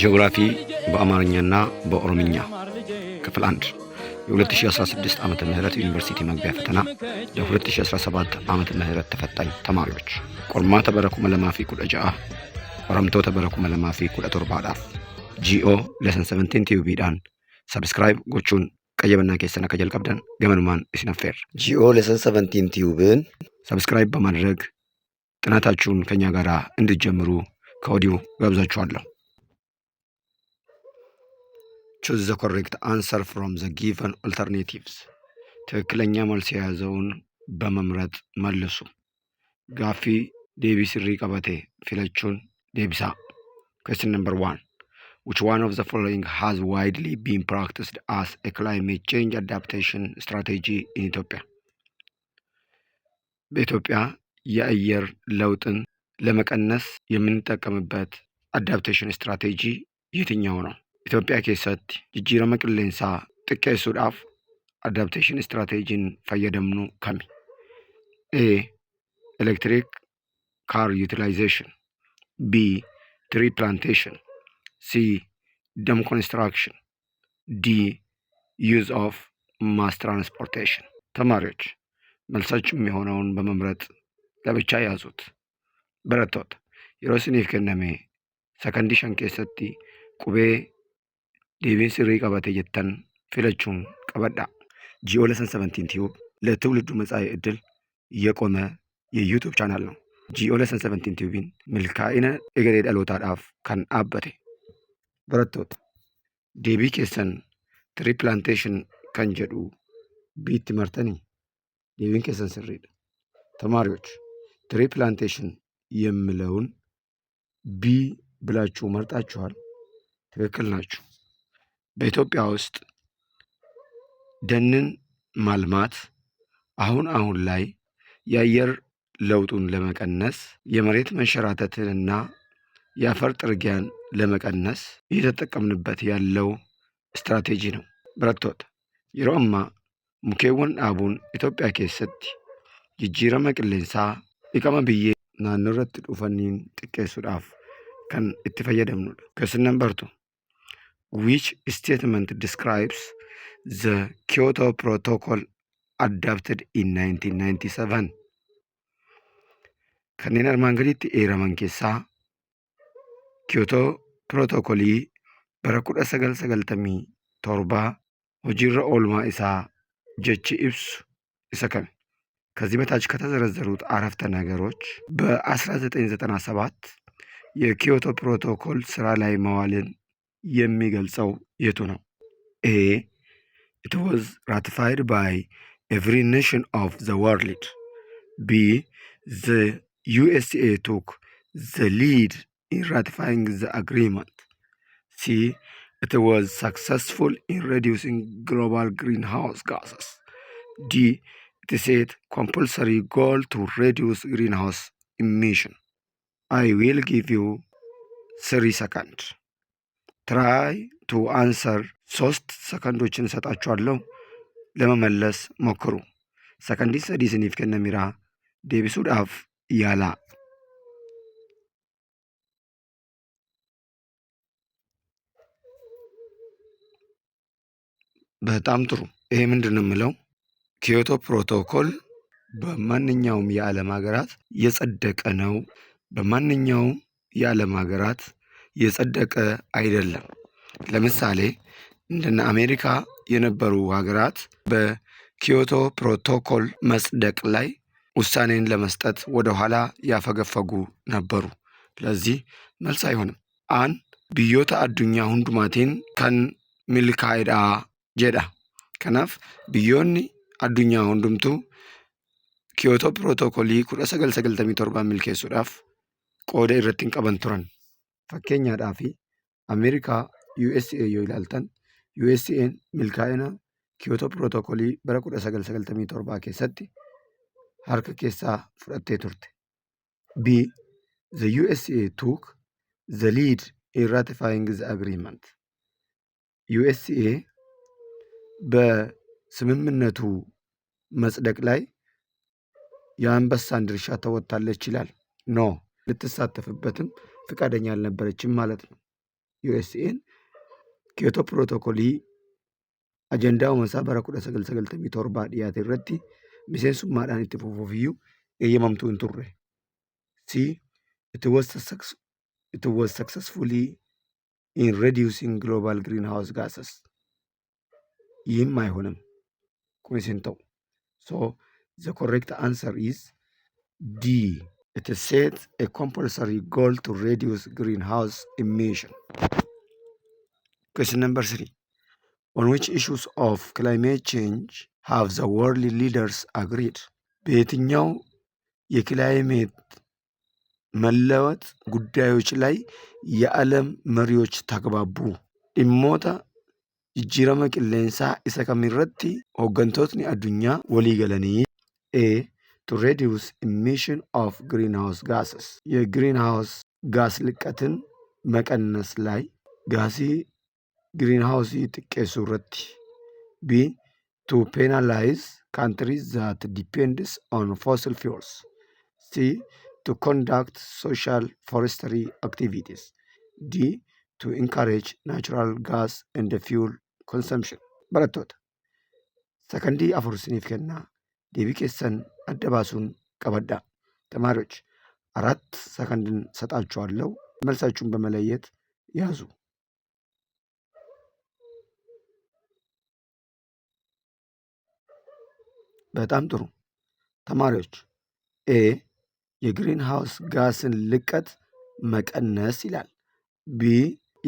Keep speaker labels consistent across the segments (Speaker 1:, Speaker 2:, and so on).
Speaker 1: ጂኦግራፊ በአማርኛና በኦሮምኛ ክፍል 1 የ2016 ዓመተ ምህረት ዩኒቨርሲቲ መግቢያ ፈተና ለ2017 ዓመተ ምህረት ተፈታኝ ተማሪዎች qormaata bara 2016 qoramtoota bara 2017dhaaf GO Lesson 17 Tube dhaan subscribe gochuun qayyabannaa keessan akka jalqabdan gamanumaan isin affeerra.
Speaker 2: GO Lesson 17 Tube ን
Speaker 1: subscribe በማድረግ ጥናታችሁን ከኛ ጋር እንድትጀምሩ ከወዲሁ ጋብዛችኋለሁ። Choose the correct answer from the given alternatives. ትክክለኛ መልስ የያዘውን በመምረጥ መልሱ። Gaaffii deebii sirrii qabate filachuun deebisaa. Question number one. Which one of the following has widely been practiced as a climate change adaptation strategy in Ethiopia? በኢትዮጵያ የአየር ለውጥን ለመቀነስ የምንጠቀምበት adaptation strategy የትኛው ነው? Itoophiyaa keessatti jijjiirama qilleensaa xiqqeessuudhaaf adaptation strategyn fayyadamnu kami? A. Electric car utilization. B. Tree plantation. C. Dam construction. D. Use of mass transportation. ተማሪዎች መልሳችሁ የሚሆነውን በመምረጥ ለብቻ ያዙት። Barattoota, yeroo isiniif kenname sakandii 5 keessatti qubee deebiin sirrii qabate jettan filachuun qabadhaa. GO Lesson 17 Tube ለትውልዱ መጻኢ ዕድል የቆመ የ YouTube channel ነው። GO Lesson 17 Tube milkaa'ina egeree dhalootaadhaaf kan dhaabbate. Barattoota, deebii keessan tree plantation kan jedhu B tti martanii deebiin keessan sirriidha. ተማሪዎች፣ tree plantation የሚለውን B ብላችሁ መርጣችኋል። ትክክል ናችሁ። በኢትዮጵያ ውስጥ ደንን ማልማት አሁን አሁን ላይ የአየር ለውጡን ለመቀነስ፣ የመሬት መንሸራተትንና የአፈር ጥርጊያን ለመቀነስ እየተጠቀምንበት ያለው ስትራቴጂ ነው። Barattoota, yeroo ammaa mukeewwan dhaabuun Itoophiyaa keessatti jijjiirama qilleensaa dhiqama biyyee naannoo irratti dhufaniin xiqqeessuudhaaf kan itti fayyadamnudha. Question number two. Which statement describes the Kyoto Protocol adopted in 1997? Kanneen armaan gaditti eeraman keessaa Kyoto Protocolii bara 1997 hojiirra oolmaa isaa jechi ibsu isa kami? ከዚህ በታች ከተዘረዘሩት አረፍተ ነገሮች በ1997 የኪዮቶ ፕሮቶኮል ስራ ላይ መዋልን የሚገልጸው የቱ ነው? A. It was ratified by every nation of the world. B. The USA took the lead in ratifying the agreement. C. It was successful in reducing global greenhouse gases. D. It set compulsory goal to reduce greenhouse emission. I will give you 3 seconds. Try to answer. 3 ሰከንዶችን እሰጣችኋለሁ። ለመመለስ ሞክሩ። Sakandii 3 isiniif kennameera. Deebisuudhaaf yaalaa። በጣም ጥሩ። ይሄ ምንድን ነው የሚለው? ኪዮቶ ፕሮቶኮል በማንኛውም የዓለም ሀገራት የጸደቀ ነው። በማንኛውም የዓለም ሀገራት የጸደቀ አይደለም። ለምሳሌ እንደነ አሜሪካ የነበሩ ሀገራት በኪዮቶ ፕሮቶኮል መጽደቅ ላይ ውሳኔን ለመስጠት ወደኋላ ያፈገፈጉ ነበሩ። ለዚህ መልስ አይሆንም። A'n biyyoota addunyaa hundumaatiin kan milkaa'edha jedha. Kanaaf biyyoonni addunyaa hundumtuu Kyoto Protocolii 1997 milkeessuudhaaf qooda irratti hin qaban turan. Fakkeenyaadhaaf Ameerikaa USA yoo ilaaltan, USA'n milkaa'ina Kyoto Protocolii bara 1997 keessatti harka keessaa fudhattee turte. B. The USA took the lead in ratifying the agreement. USA በስምምነቱ መጽደቅ ላይ የአንበሳን ድርሻ ተወጥታለች ይላል። No፣ ልትሳተፍበትም ፈቃደኛ አልነበረችም ማለት ነው። USA'n Kyoto Protocolii ajandaa isaa bara 1997 dhiyaate irratti miseensummaadhaan itti fufuufiyyuu eeyyamamtuu hin turre. C. It was successfully in reducing global greenhouse gases. ይህም አይሆንም። Kunis hin ta'u. So the correct answer is D. It sets a compulsory goal to reduce greenhouse emission. Question number three. On which issues of climate change have the world leaders agreed? በየትኛው የ climate መለወጥ ጉዳዮች ላይ የዓለም መሪዎች ተግባቡ? Dhimmoota jijjiirama qilleensaa isa kamirratti hooggantootni addunyaa walii galanii? A. To reduce emission of greenhouse gases. የ greenhouse gas ልቀትን መቀነስ ላይ gaasii greenhouse xiqqeessuu irratti. B. To penalize countries that depends on fossil fuels. C. To conduct social forestry activities. D. To encourage natural gas and fuel consumption. Barattoota, sakandii 4 isiniif kennaa deebii keessan adda baasuun qabadhaa. ተማሪዎች 4 ሰከንድን ሰጣችኋለሁ። መልሳችሁን በመለየት ያዙ። በጣም ጥሩ ተማሪዎች፣ A የ greenhouse gas ን ልቀት መቀነስ ይላል። B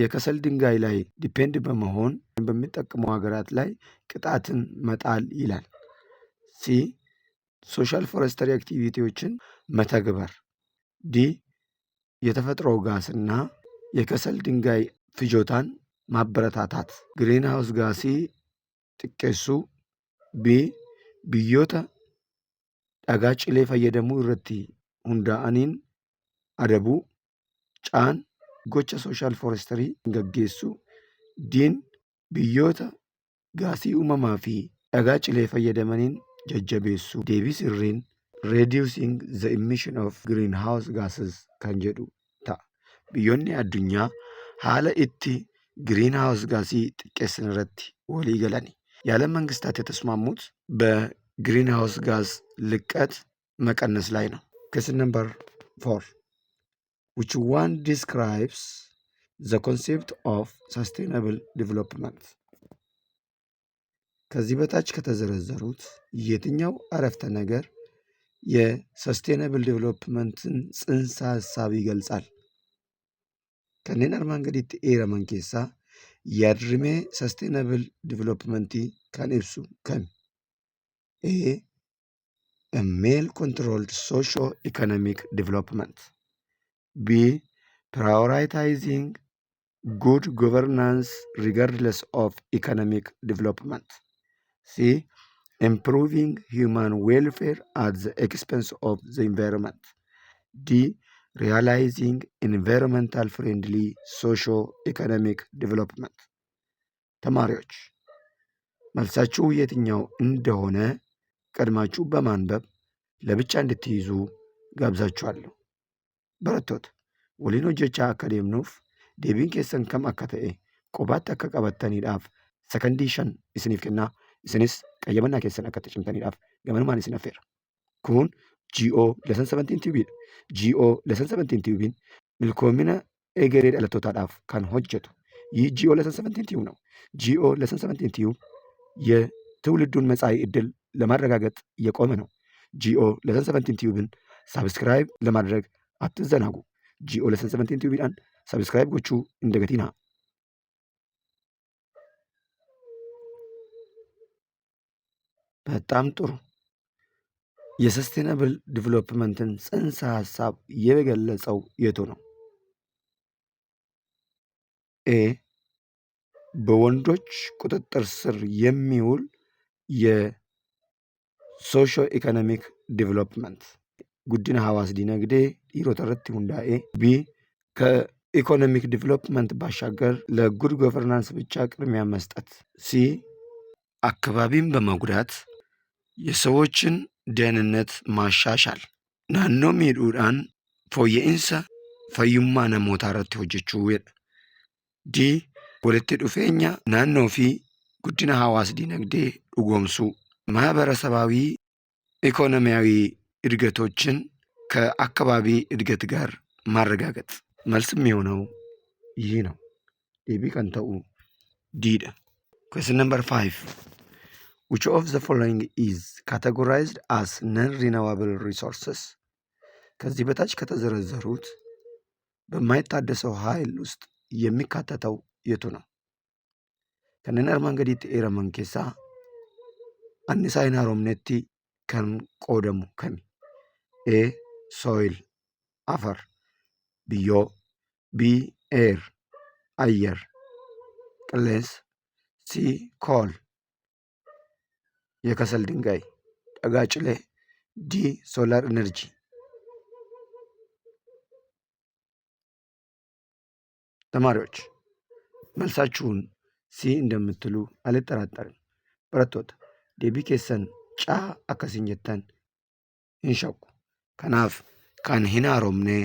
Speaker 1: የከሰል ድንጋይ ላይ depend በመሆን በሚጠቀሙ ሀገራት ላይ ቅጣትን መጣል ይላል። C social forestry activity ዎችን መተግበር። D የተፈጥሮ ጋስና የከሰል ድንጋይ ፍጆታን ማበረታታት። Greenhouse gaasii xiqqeessuu. B biyyoota dhagaa cilee fayyadamuu irratti hundaa'aniin adabuu. C'n gocha social forestry gaggeessuu. D'n biyyoota gaasii uumamaa fi dhagaa cilee fayyadamaniin jajjabeessuu. Deebii sirriin reducing the emission of greenhouse gases kan jedhu ta'a. Biyyoonni addunyaa haala itti greenhouse gaasii xiqqeessan irratti walii galani. የዓለም መንግስታት የተስማሙት በ greenhouse gas ልቀት መቀነስ ላይ ነው። Question number four. Which one describes the concept of sustainable development? ከዚህ በታች ከተዘረዘሩት የትኛው አረፍተ ነገር የ sustainable development ን ጽንሰ ሀሳብ ይገልጻል? Kanneen armaan gaditti eeraman keessaa yaadrimee sustainable developmentii kan ibsu kami? A. A male controlled socio-economic development. B. Prioritizing good governance regardless of economic development. C. Improving human welfare at the expense of the environment. D. Realizing environmental friendly socio-economic development. ተማሪዎች መልሳችሁ የትኛው እንደሆነ ቀድማችሁ በማንበብ ለብቻ እንድትይዙ ጋብዛችኋለሁ። Barattoota, waliin hojjechaa akka deemnuuf deebiin keessan kam akka ta'e qobaatti akka qabattaniidhaaf sakandii 5 isiniif kennaa isinis qayyabannaa keessan akka itti cimtaniidhaaf gamanumaan isin affeera. Kun GO Lesson 17 Tube dha. GO Lesson 17 Tube milkoomina egeree dhalattootaadhaaf kan hojjetu ይህ GO Lesson 17 Tube ነው። GO Lesson 17 Tube የትውልዱን መጻኢ ዕድል ለማረጋገጥ የቆመ ነው። GO Lesson 17 Tube ን subscribe ለማድረግ አትዘናጉ። GO Lesson 17 Tube dhaan subscribe gochuu hin dagatinaa. በጣም ጥሩ። የ sustainable development ን ጽንሰ ሀሳብ የገለጸው የቱ ነው? A በወንዶች ቁጥጥር ስር የሚውል የ socio economic development guddina hawaas dinagdee dhiirota irratti hundaa'e. B ከ economic development ባሻገር ለ good governance ብቻ ቅድሚያ መስጠት። C አካባቢን በመጉዳት የሰዎችን ደህንነት ማሻሻል naannoo miidhuudhaan fooyya'insa fayyummaa namootaa irratti hojjechuu jedha. D. Walitti dhufeenya naannoo fi guddina hawaas-dinagdee dhugoomsuu. ማህበረሰባዊ ኢኮኖሚያዊ እድገቶችን ከአካባቢ እድገት ጋር ማረጋገጥ። መልስ የሚሆነው ይህ ነው። Deebii kan ta'u D dha. Question number 5. Which of the following is categorized as non-renewable resources? ከዚህ በታች ከተዘረዘሩት በማይታደሰው ኃይል ውስጥ የሚካተተው የቱ ነው? Kanneen armaan gaditti eeraman keessaa annisaa hin haaromnetti kan qoodamu kami? A. Soil አፈር biyyoo. B. Air አየር qilleensa. C. Coal የከሰል ድንጋይ dhagaa cilee. D. Solar energy. ተማሪዎች መልሳችሁን C እንደምትሉ አልጠራጠርም። Barattoota, deebii keessan C akka isin jettan hin shakku. Kanaaf kan hin haaromne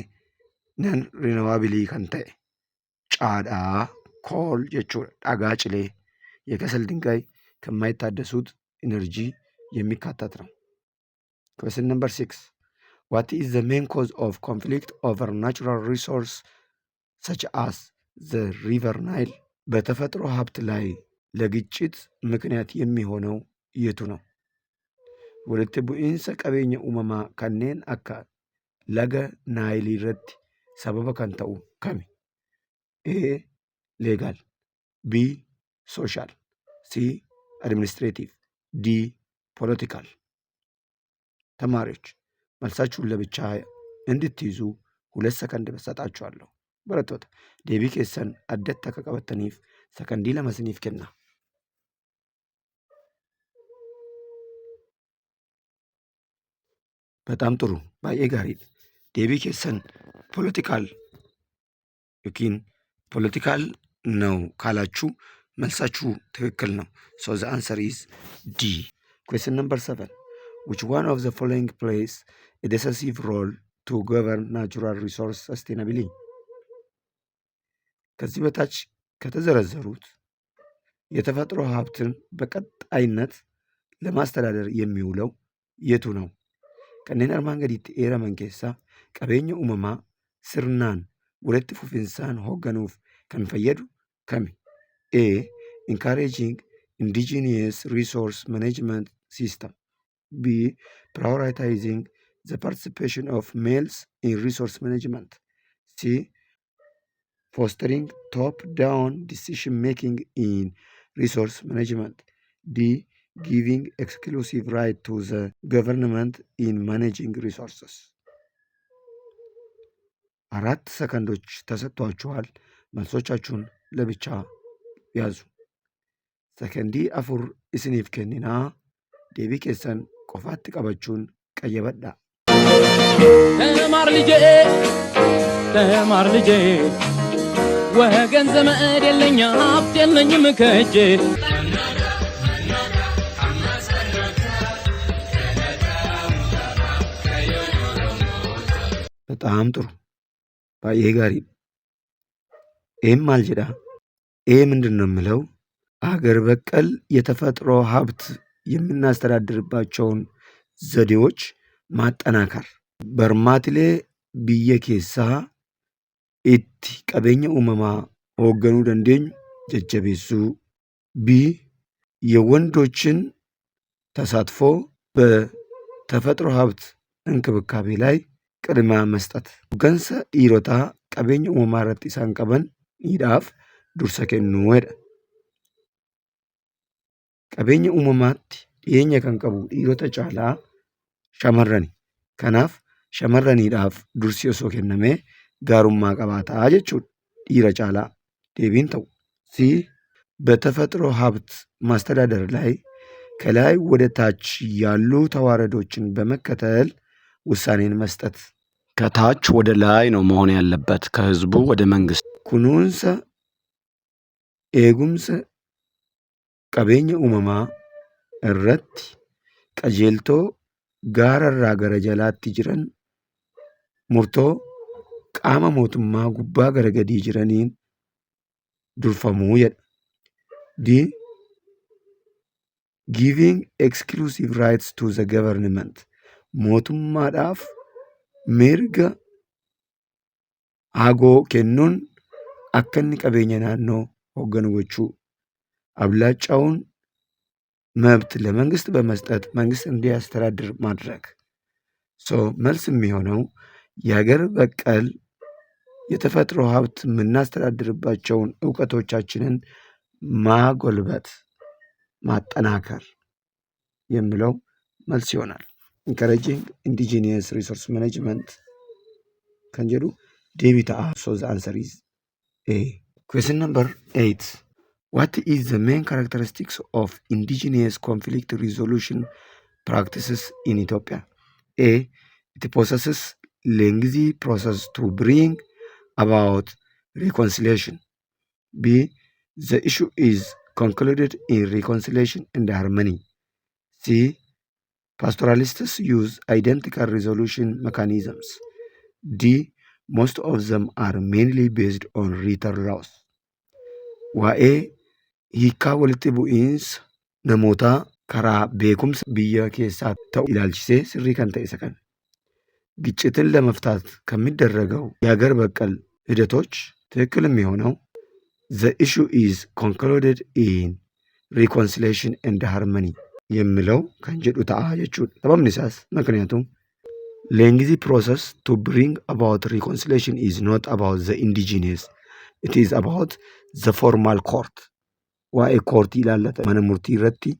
Speaker 1: non renewable kan ta'e C dhaa, coal jechuudha. Dhagaa cilee የከሰል ድንጋይ ከማይታደሱት energy የሚካተት ነው። Question number 6. What is the main cause of conflict over natural resource such as the River Nile? በተፈጥሮ ሀብት ላይ ለግጭት ምክንያት የሚሆነው የቱ ነው? Walitti bu'iinsa qabeenya uumamaa kanneen akka laga Naayilii irratti sababa kan ta'u kami? A. Legal. B. Social. C. Administrative. D. Political. ተማሪዎች መልሳችሁን ለብቻ እንድትይዙ 2 ሰከንድ እሰጣችኋለሁ። Barattoota, deebii keessan addatti akka qabattaniif sakandii 2 isiniif kenna. በጣም ጥሩ, baay'ee gaariidha. Deebii keessan political yookiin political ነው ካላችሁ መልሳችሁ ትክክል ነው። So the answer is D. Question number 7. Which one of the following plays a decisive role to govern natural resource sustainably? ከዚህ በታች ከተዘረዘሩት የተፈጥሮ ሀብትን በቀጣይነት ለማስተዳደር የሚውለው የቱ ነው? Kanneen armaan gaditti eeraman keessaa qabeenya uumamaa sirnaan walitti fufinsaan hoogganuuf kan fayyadu kami? A. Encouraging indigenous resource management system. B. Prioritizing the participation of males in resource management. C. Fostering top-down decision making in resource management. D. Giving exclusive right to the government in managing resources. 4 ሰከንዶች ተሰጥቷችኋል። መልሶቻችሁን ለብቻ ያዙ። Sekondii 4 isiniif kenninaa, deebii keessan qofaatti qabachuun qayyabadhaa.
Speaker 3: ተማር ልጄ ተማር ልጄ ወገን ዘመድ የለኝ ሀብት የለኝም ከእጄ።
Speaker 1: በጣም ጥሩ, baay'ee gaarii. Een maal jedhaa? A ምንድን ነው የምለው? አገር በቀል የተፈጥሮ ሀብት የምናስተዳድርባቸውን ዘዴዎች ማጠናከር, barmaatilee biyya keessaa itti qabeenya uumamaa hoogganuu dandeenyu jajjabeessuu. B. የወንዶችን ተሳትፎ በተፈጥሮ ሀብት እንክብካቤ ላይ ቅድሚያ መስጠት. Hooggansa dhiirotaa qabeenya uumamaa irratti isaan qabaniidhaaf dursa kennuu jedha. Qabeenya uumamaatti dhiyeenya kan qabu dhiirota caalaa shamarrani. Kanaaf shamarraniidhaaf dursi osoo kennamee gaarummaa qabaataa jechuudha dhiira caalaa. Deebiin ta'u C. በተፈጥሮ ሀብት ማስተዳደር ላይ ከላይ ወደ ታች ያሉ ተዋረዶችን በመከተል ውሳኔን መስጠት።
Speaker 2: ከታች ወደ ላይ ነው መሆን ያለበት፣ ከህዝቡ ወደ መንግስት።
Speaker 1: Kunuunsa eegumsa qabeenya uumamaa irratti qajeeltoo gaararraa gara jalaatti jiran murtoo qaama mootummaa gubbaa gara gadii jiraniin durfamuu jedha. D. Giving exclusive rights to the government. Mootummaadhaaf mirga aangoo kennuun akka inni qabeenya naannoo hoogganu gochuu. አብላጫውን መብት ለመንግስት በመስጠት መንግስት እንዲያስተዳድር ማድረግ። So መልስ የሚሆነው የሀገር በቀል የተፈጥሮ ሀብት የምናስተዳድርባቸውን እውቀቶቻችንን ማጎልበት፣ ማጠናከር የሚለው መልስ ይሆናል። Encouraging indigenous resource management kan jedhu deebii ta'a. So the answer is A. Question number 8. What is the main characteristics of indigenous conflict resolution practices in Ethiopia? A. It possesses lengthy process to bring about reconciliation. B. The issue is concluded in reconciliation and harmony. C. Pastoralists use identical resolution mechanisms. D. Most of them are mainly based on written laws. Waa'ee hiikaa walitti bu'iinsa namootaa karaa beekumsa biyya keessaa ta'u ilaalchisee sirrii kan ta'e isa kami? ግጭትን ለመፍታት ከሚደረገው የሀገር በቀል ሂደቶች ትክክል የሚሆነው the issue is concluded in reconciliation and harmony የሚለው kan jedhu ta'a jechuudha. Sababni isaas ምክንያቱም lengthy process to bring about reconciliation is not about the indigenous, it is about the formal court. Waa'ee courtii ilaallata mana murtii irratti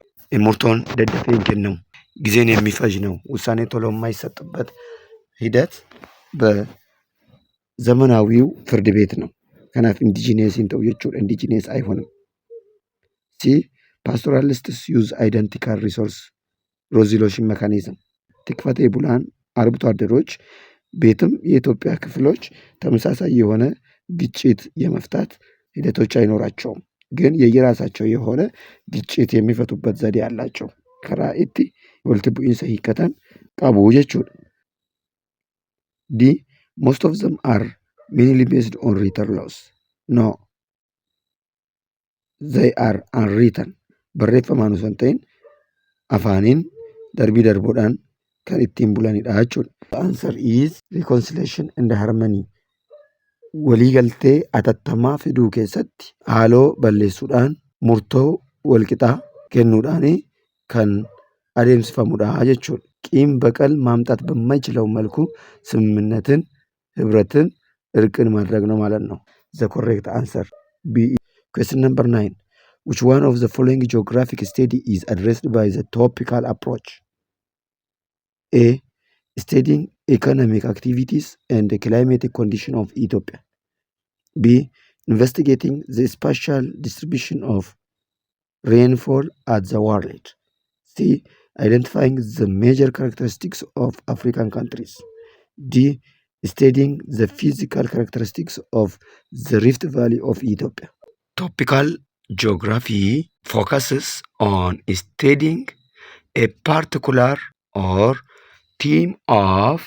Speaker 1: murtoon daddafee hin kennamu. ጊዜን የሚፈጅ ነው። ውሳኔ ቶሎ የማይሰጥበት ሂደት በዘመናዊው ፍርድ ቤት ነው። Kanaaf indigenous hin ta'u jechuudha. Indigenous አይሆንም። C. Pastoralists use identical resource resolution mechanism. tikfatee bulaan አርብቶ አደሮች በየትም የኢትዮጵያ ክፍሎች ተመሳሳይ የሆነ ግጭት የመፍታት ሂደቶች አይኖራቸውም። ግን የየራሳቸው የሆነ ግጭት የሚፈቱበት ዘዴ አላቸው። Karaa itti walitti bu'iinsa hiikkatan qabu jechuudha. D. Most of them are mainly based on written laws. No. They are unwritten. Barreeffamaan osoo hin ta'in afaaniin darbii darbuudhaan kan ittiin bulanidha jechuudha. The answer is reconciliation and harmony. Waliigaltee atattamaa fiduu keessatti haaloo balleessuudhaan murtoo walqixaa kennuudhaan kan adeemsifamudha jechuudha. ቂም በቀል ማምጣት በማይችለው መልኩ ስምምነትን፣ ህብረትን፣ እርቅን ማድረግ ነው ማለት ነው። The correct answer B. Question number 9. Which one of the following geographic study is addressed by the topical approach? A. Studying economic activities and the climatic condition of Ethiopia. B. Investigating the spatial distribution of rainfall at the world. C. Identifying the major characteristics of African countries. D. Studying the physical characteristics of the Rift Valley of Ethiopia. Topical geography focuses on studying a particular or theme of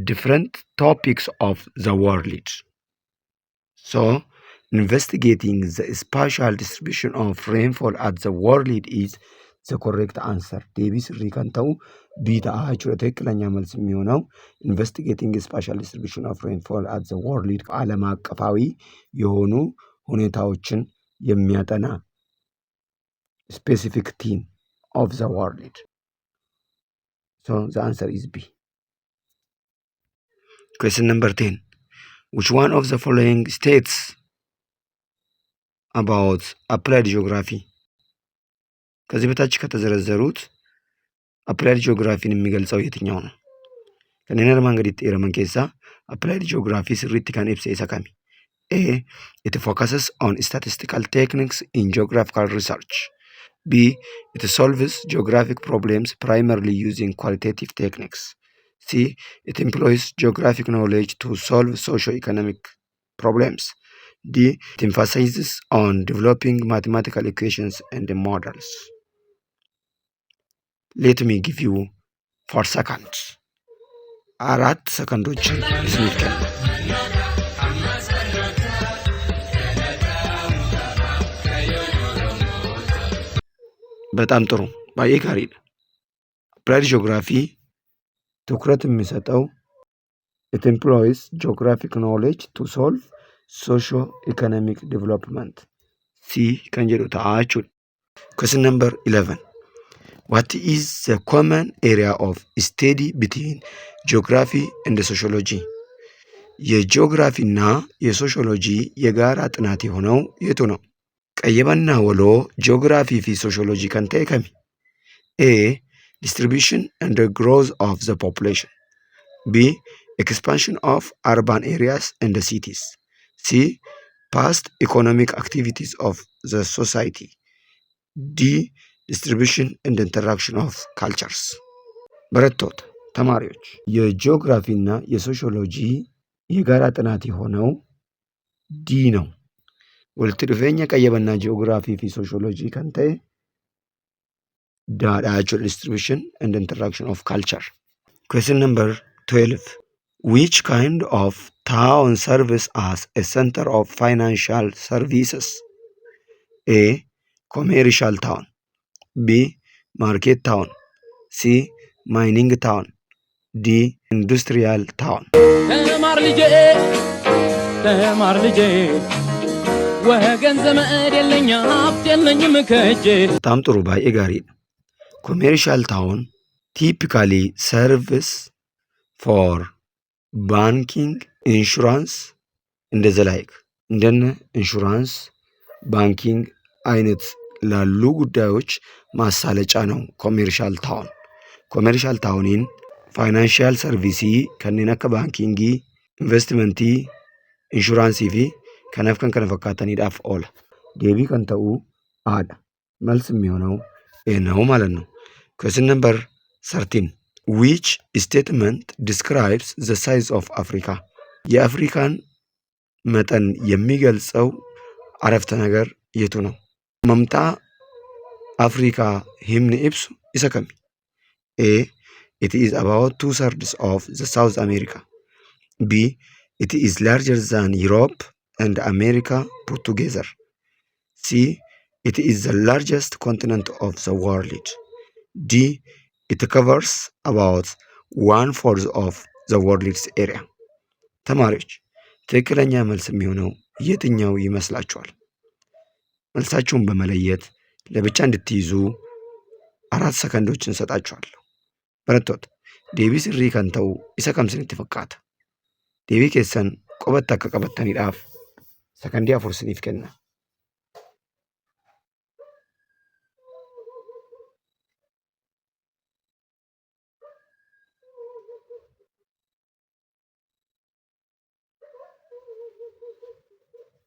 Speaker 1: different topics of the world. So, investigating the spatial distribution of rainfall at the world is the correct answer. Deebii sirrii kan ta'u B ta'a jechuudha. ትክክለኛ መልስ የሚሆነው investigating spatial distribution of rainfall at the world ዓለም አቀፋዊ የሆኑ ሁኔታዎችን የሚያጠና specific theme of the world. So the answer is B. Question number 10. Which one of the following states about applied geography? ከዚህ በታች ከተዘረዘሩት applied geography ን የሚገልጸው የትኛው ነው? Kanneen armaan gaditti eeraman keessaa applied geography sirriitti kan ibse isa kami? A. It focuses on statistical techniques in geographical research. B. It solves geographic problems primarily using qualitative techniques. C. It employs geographic knowledge to solve socio-economic problems. D. It emphasizes on developing mathematical equations and models. Let me give you 4 seconds. አራት ሰከንዶችን isiniif kenna. በጣም ጥሩ, baay'ee gaariidha. Applied geography ትኩረት የሚሰጠው it employs geographic knowledge to solve socio economic development, C kan jedhu ta'a jechuudha. Question number 11. What is the common area of study between geography and sociology? የጂኦግራፊ እና የሶሺዮሎጂ የጋራ ጥናት የሆነው የቱ ነው? Qayyabannaa waloo ji'oogiraafii fi sooshoolojii kan ta'e kami? A. Distribution and the growth of the population. B. Expansion of urban areas and cities. C. Past economic activities of the society. D. Distribution and interaction of cultures. barattoota, ተማሪዎች፣ የጂኦግራፊ እና የሶሺዮሎጂ የጋራ ጥናት የሆነው D ነው። Walitti dhufeenya qayyabannaa ji'oogiraafii fi sooshoolojii kan ta'e D dha jechuudha. Distribution and interaction of culture. Question number 12. Which kind of town serves as a center of financial services? A. Commercial town. B. Market town. C. Mining town. D. Industrial town.
Speaker 3: ተማር ልጄ፣ ተማር ልጄ፣ ወገን ዘመድ የለኝ ሀብት የለኝም ከእጄ።
Speaker 1: በጣም ጥሩ, baay'ee gaariidha. Commercial town typically serves for banking, insurance and the like. እንደነ insurance፣ banking አይነት ላሉ ጉዳዮች ማሳለጫ ነው commercial town. Commercial towniin financial service kanneen akka baankingii, investimentii, inshuraansii fi kanaaf kan kana fakkaataniidhaaf oola. Deebii kan ta'u A dha. መልስ የሚሆነው A ነው ማለት ነው። Question number 13. Which statement describes the size of Africa? የአፍሪካን መጠን የሚገልጸው አረፍተ ነገር የቱ ነው? Hammamtaa Afrikaa himni ibsu isa kami? A. It is about two thirds of the South America. B. It is larger than Europe and America put together. C. It is the largest continent of the world. D. It covers about one fourth of the world's area. ተማሪዎች፣ ትክክለኛ መልስ የሚሆነው የትኛው ይመስላችኋል? መልሳችሁን በመለየት ለብቻ እንድትይዙ 4 ሰከንዶችን እሰጣችኋለሁ። Barattoota, deebii sirrii kan ta'u isa kam isinitti fakkaata? Deebii keessan qobatti akka qabattaniidhaaf sakandii 4 isiniif kenna.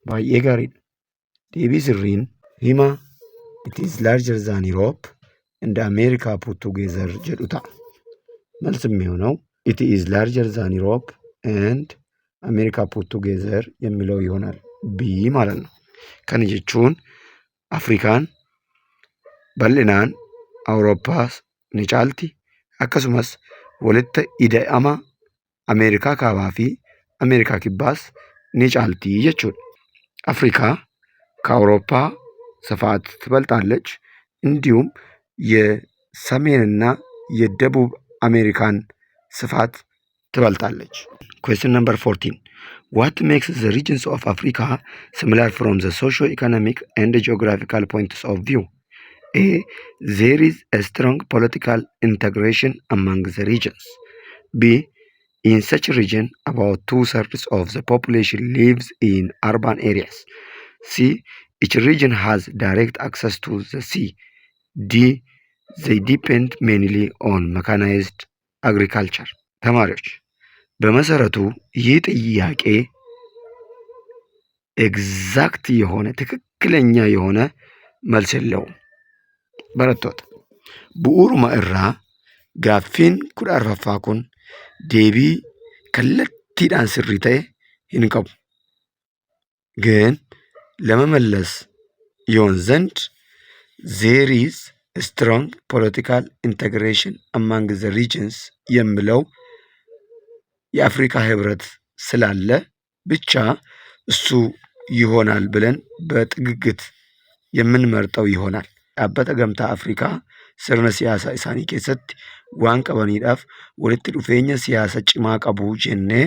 Speaker 1: Baay'ee gaariidha. Deebii sirriin hima "It is larger than Europe and America put together" jedhu ta'a. መልስ የሚሆነው "It is larger than Europe and America put together" የሚለው ይሆናል። B ማለት ነው። Kana jechuun Afrikaan bal'inaan Awurooppaas ni caalti, akkasumas walitti ida'ama Ameerikaa kaabaa fi Ameerikaa kibbaas ni caalti jechuudha. አፍሪካ ከአውሮፓ ስፋት ትበልጣለች። እንዲሁም የሰሜንና የደቡብ አሜሪካን ስፋት ትበልጣለች። Question number 14. What makes the regions of Africa similar from the socio-economic and geographical points of view? A. There is a strong political integration among the regions. B. In such region, about two-thirds of the population lives in urban areas. C. Each region has direct access to the sea. D. They depend mainly on mechanized agriculture. ተማሪዎች፣ በመሰረቱ ይህ ጥያቄ exact የሆነ ትክክለኛ የሆነ መልስ የለውም። Barattoota, bu'uuruma irraa gaaffiin 14ffaa kun deebii kallattiidhaan sirrii ta'e hin qabu. ግን ለመመለስ ይሆን ዘንድ "there is strong political integration among the regions" የሚለው የአፍሪካ ህብረት ስላለ ብቻ እሱ ይሆናል ብለን በጥግግት የምንመርጠው ይሆናል። Dhaabbata Gamtaa Afrikaa sirna siyaasaa isaanii keessatti waan qabaniidhaaf walitti dhufeenya siyaasa cimaa qabu jennee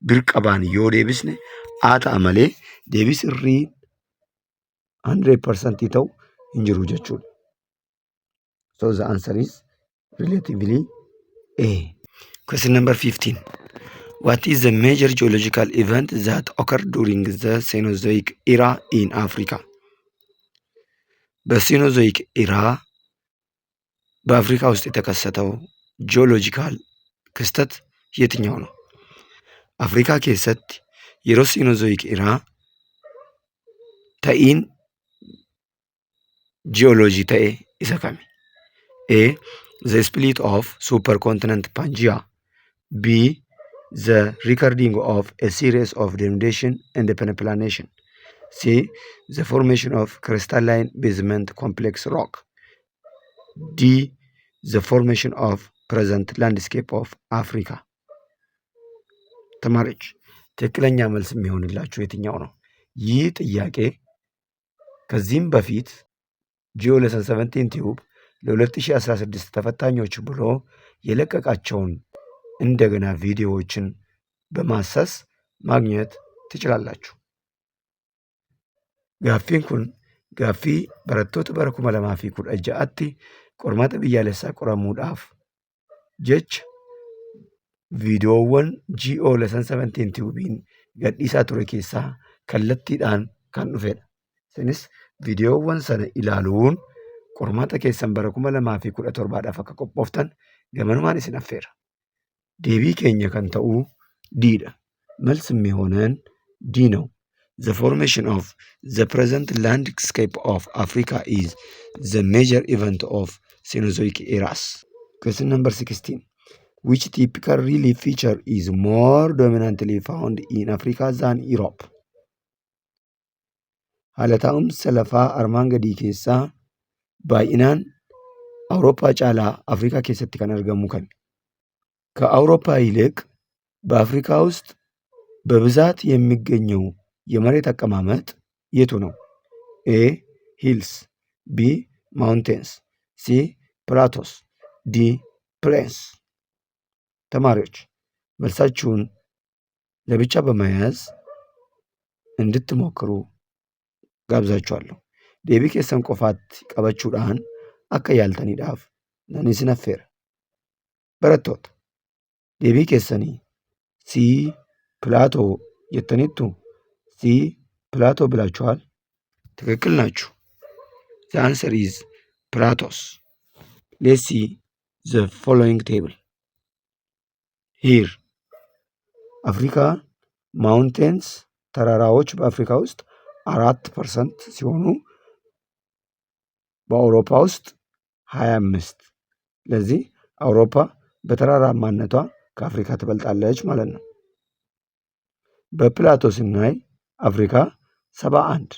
Speaker 1: birqabaan yoo deebisne haa ta'a malee deebii sirrii 100% ta'u hin jiru jechuudha. So the answer is relatively A. Question number 15. What is the major geological event that occurred during the Cenozoic era in Africa? በ Cenozoic era በአፍሪካ ውስጥ የተከሰተው geological ክስተት የትኛው ነው? Afrikaa keessatti yeroo Cenozoic era ta'iin jiyooloojii ta'e isa kami? A. The split of supercontinent Pangaea. B. The recording of a series of denudation and peneplanation. C. The formation of crystalline basement complex rock. D. The formation of present landscape of Africa. ተማሪዎች፣ ትክክለኛ መልስ የሚሆንላችሁ የትኛው ነው? ይህ ጥያቄ ከዚህም በፊት Geo Lesson 17 Tube ለ2016 ተፈታኞች ብሎ የለቀቃቸውን እንደገና ቪዲዮዎችን በማሰስ ማግኘት ትችላላችሁ። Gaaffiin kun gaaffii barattoota bara 2016tti qormaata biyyaalessaa qoramuudhaaf jecha viidiyoowwan Geo Lesson 17 Tubeiin gadhiisaa ture keessaa kallattiidhaan kan dhufedha. Isinis viidiyoowwan sana ilaaluun qormaata keessan bara 2017dhaaf akka qophooftan gamanumaan isin affeera. Deebii keenya kan ta'u D dha. መልስ የሚሆነን D ነው። The formation of the present landscape of Africa is the major event of Cenozoic eras. Question number 16. Which typical relief feature is more dominantly found in Africa than Europe? Haala taa'umsa lafaa armaan gadii keessaa baay'inaan Awurooppaa caalaa Afrikaa keessatti kan argamu kami? ከአውሮፓ ይልቅ በአፍሪካ ውስጥ በብዛት የሚገኘው የመሬት አቀማመጥ የቱ ነው? A, hills፣ B, mountains፣ C, plateaus፣ D, plains። ተማሪዎች፣ መልሳችሁን ለብቻ በመያዝ እንድትሞክሩ ጋብዛችኋለሁ። Deebii keessan qofaatti qabachuudhaan akka yaaltaniidhaaf nan isin affeera. Barattoota, deebii keessanii C, plateau jettaniittu? C, plateau ብላችኋል። ትክክል ናችሁ። The answer is plateaus. Let's see the following table. Here አፍሪካ mountains ተራራዎች በአፍሪካ ውስጥ 4% ሲሆኑ በአውሮፓ ውስጥ 25። ስለዚህ አውሮፓ በተራራማነቷ ከአፍሪካ ትበልጣለች ማለት ነው። በ plateau ስናይ አፍሪካ 71,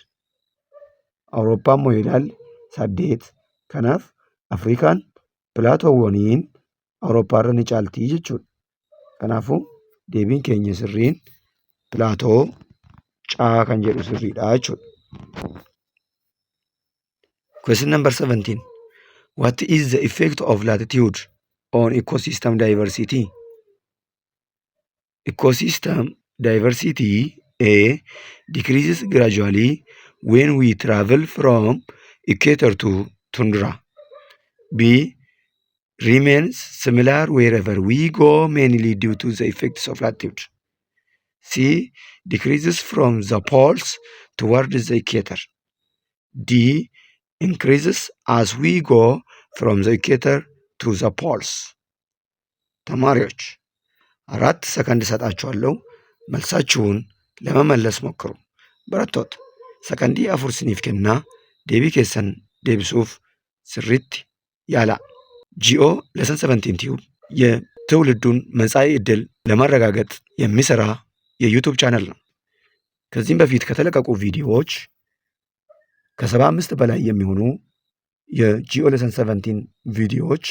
Speaker 1: Awurooppaan immoo ilaalle 8. Kanaaf Afrikaan plateauwwaniin Awurooppaarra ni caalti jechuudha. Kanaafuu deebiin keenya sirriin plateau C kan jedhu sirriidha jechuudha. Question number 17. What is the effect of latitude on ecosystem diversity? Ecosystem diversity, A, decreases gradually when we travel from equator to tundra. B, remains similar wherever we go, mainly due to the effects of latitude. C, decreases from the poles towards the equator. D, increases as we go from the equator to the poles. ተማሪዎች፣ 4 ሰከንድ እሰጣችኋለሁ። መልሳችሁን ለመመለስ ሞክሩ። Barattoota, sakandii 4 isiniif kennaa, deebii keessan deebisuuf sirriitti yaalaa. Geo Lesson 17 Tube የትውልዱን መጻኢ ዕድል ለማረጋገጥ የሚሰራ የ YouTube channel ነው። ከዚህም በፊት ከተለቀቁ ቪዲዮዎች ከ75 በላይ የሚሆኑ የ Geo Lesson 17 ቪዲዮዎች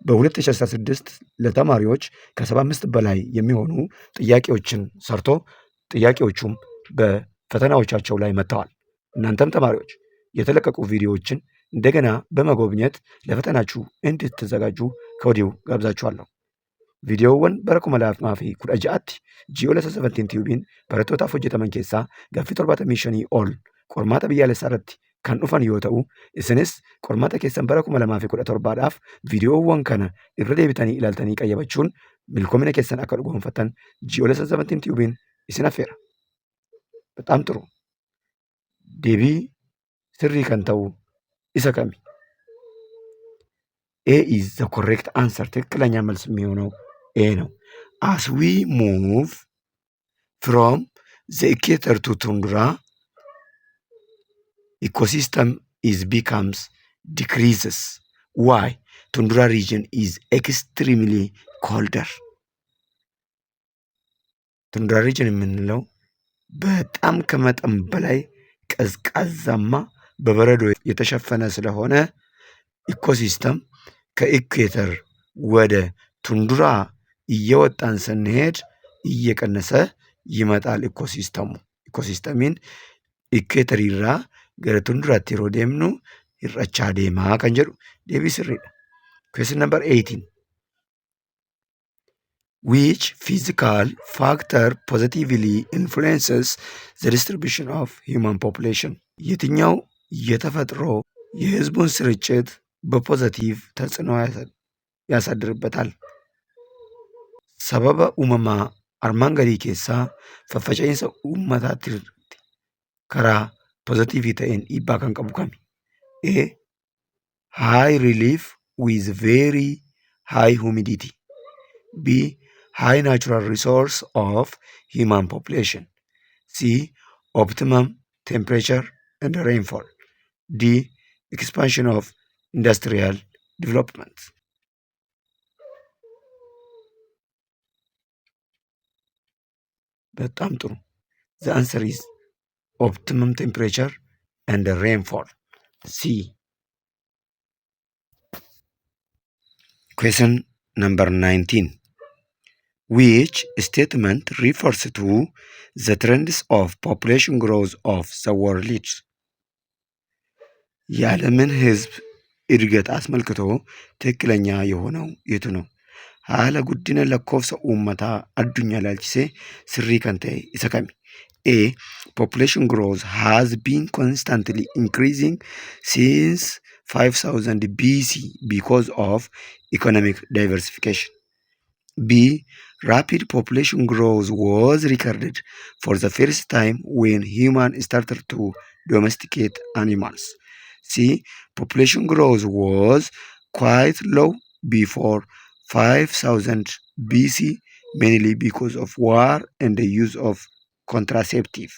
Speaker 1: በ2016 ለተማሪዎች ከ75 በላይ የሚሆኑ ጥያቄዎችን ሰርቶ ጥያቄዎቹም በፈተናዎቻቸው ላይ መጥተዋል። እናንተም ተማሪዎች የተለቀቁ ቪዲዮዎችን እንደገና በመጎብኘት ለፈተናችሁ እንድትዘጋጁ ከወዲሁ ጋብዛችኋለሁ። Viidiyoowwan bara 2016tti GO Lesson 17 Tubeiin barattootaaf hojjetaman keessaa gaaffii 75 ol qormaata biyyaalessaa irratti kan dhufan yoo ta'u, isinis qormaata keessan bara 2017dhaaf viidiyoowwan kana irra deebitanii ilaaltanii qayyabachuun milkoomina keessan akka dhugoomfattan GO Lesson 17 Tubeiin isin affeera. በጣም ጥሩ. Deebii sirrii kan ta'u isa kami? A is the correct answer. ትክክለኛ መልስ የሚሆነው A ነው። As we move from the equator to tundra, ecosystem is becomes decreases. Why? Tundra region is extremely colder. Tundra region የምንለው በጣም ከመጠን በላይ ቀዝቃዛማ በበረዶ የተሸፈነ ስለሆነ ecosystem ከ equator ወደ ቱንድራ እየወጣን ስንሄድ እየቀነሰ ይመጣል ecosystem ኡ። Ecosystemiin equatoriirraa gara tundraatti yeroo deemnu hir'achaa deemaa kan jedhu deebii sirriidha. Question number 18. Which physical factor positively influences the distribution of human population? የትኛው የተፈጥሮ የህዝቡን ስርጭት በ positive ተጽዕኖ ያሳድርበታል? Sababa uumamaa armaan gadii keessaa faffaca'iinsa uummataatti karaa positive ta'een dhiibbaa kan qabu kami? A. High relief with very high humidity. B. High natural resource of human population. C. Optimum temperature and rainfall. D. Expansion of industrial development. በጣም ጥሩ። The answer is optimum temperature and rainfall. C. Question number 19. Which statement refers to the trends of population growth of the world? የዓለምን ሕዝብ እድገት አስመልክቶ ትክክለኛ የሆነው የቱ ነው? Haala guddina lakkoofsa uummataa addunyaa ilaalchisee sirrii kan ta'e isa kami? A. Population growth has been constantly increasing since 5000 BC because of economic diversification. B. Rapid population growth was recorded for the first time when humans started to domesticate animals. C. Population growth was quite low before 5000 BC, mainly because of war and the use of contraceptive.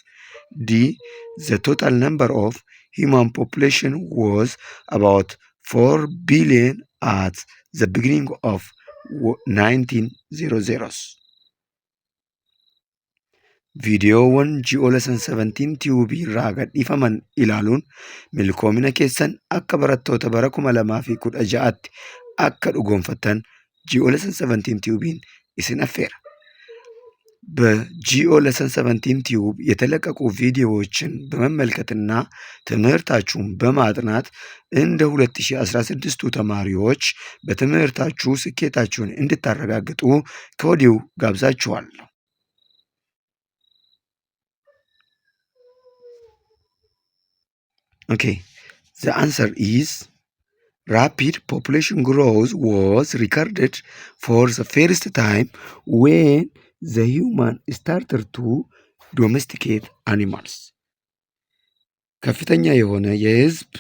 Speaker 1: D. The total number of human population was about 4 billion at the beginning of 1900s. Viidiyoowwan GO Lesson 17 Tube irraa gadhiifaman ilaaluun milkoomina keessan akka barattoota bara 2016tti akka dhugoomfattan GO Lesson 17 Tubeiin isin affeera. በ GO Lesson 17 Tube የተለቀቁ ቪዲዮዎችን በመመልከትና ትምህርታችሁን በማጥናት እንደ 2016ቱ ተማሪዎች በትምህርታችሁ ስኬታችሁን እንድታረጋግጡ ከወዲሁ ጋብዛችኋለሁ። Okay, the answer is rapid population growth was recorded for the first time when the human started to domesticate animals. ከፍተኛ የሆነ የህዝብ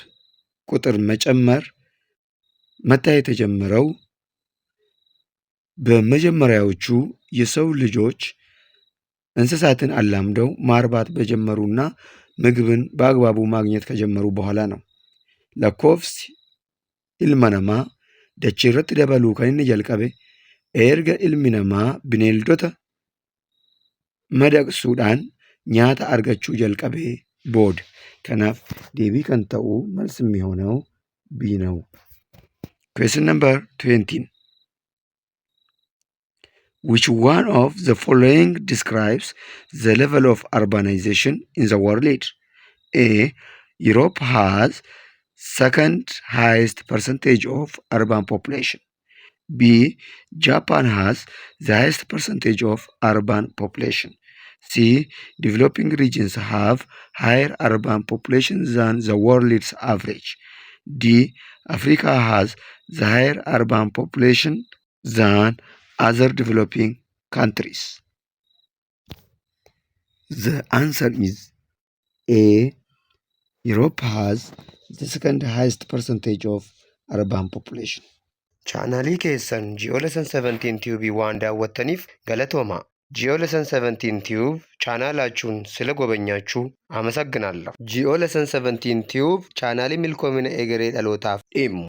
Speaker 1: ቁጥር መጨመር መታየት የጀመረው በመጀመሪያዎቹ የሰው ልጆች እንስሳትን አላምደው ማርባት በጀመሩና ምግብን በአግባቡ ማግኘት ከጀመሩ በኋላ ነው። Lakkoofsi ilma namaa dachee irratti dabaluu kan inni jalqabe erga ilmi namaa bineeldota madaqsuudhaan nyaata argachuu jalqabee booda. Kanaaf deebii kan ta'u መልስ የሚሆነው B ነው። Question number 20. Which one of the following describes the level of urbanization in the world? A. Europe has second highest percentage of urban population. B. Japan has the highest percentage of urban population. C. Developing regions have higher urban population than the world's average. D. Africa has the higher urban population than other developing countries. The answer is A. Europe has the second highest percentage of urban population.
Speaker 4: Chaanaalii keessan Ji'oolessan 17 Tube waan daawwattaniif galatooma. Ji'oolessan 17 Tube ቻናላችሁን ስለጎበኛችሁ አመሰግናለሁ። Ji'oolessan 17 Tube chaanaalii milkoomina egeree dhalootaaf dhimmu.